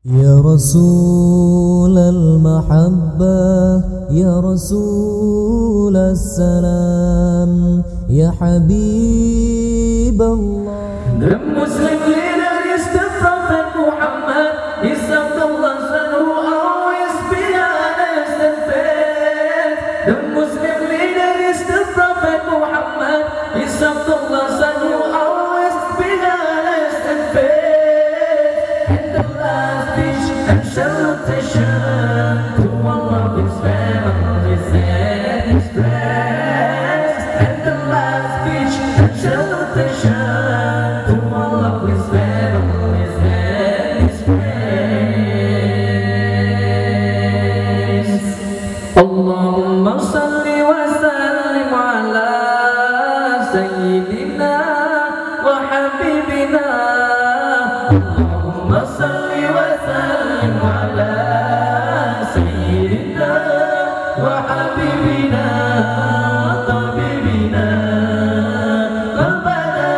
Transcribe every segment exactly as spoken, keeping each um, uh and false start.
يا رسول المحبة، يا رسول السلام، يا حبيب الله. The Muslim leader is the Prophet Muhammad. Is Abdullah son who always be honest and fair. The Muslim leader is the Prophet Muhammad. Is Abdullah son who always be honest and fair. And the last speech and salutation to all of his families and his friends. And the last speech and salutation to all of his families and his friends. اللهم صل وسلم على سيدنا وحبيبنا. اللهم صل وسلم على سيدنا وحبيبنا طبيبنا قلبنا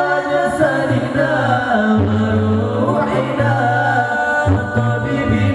وجسدنا وروحنا طبيبنا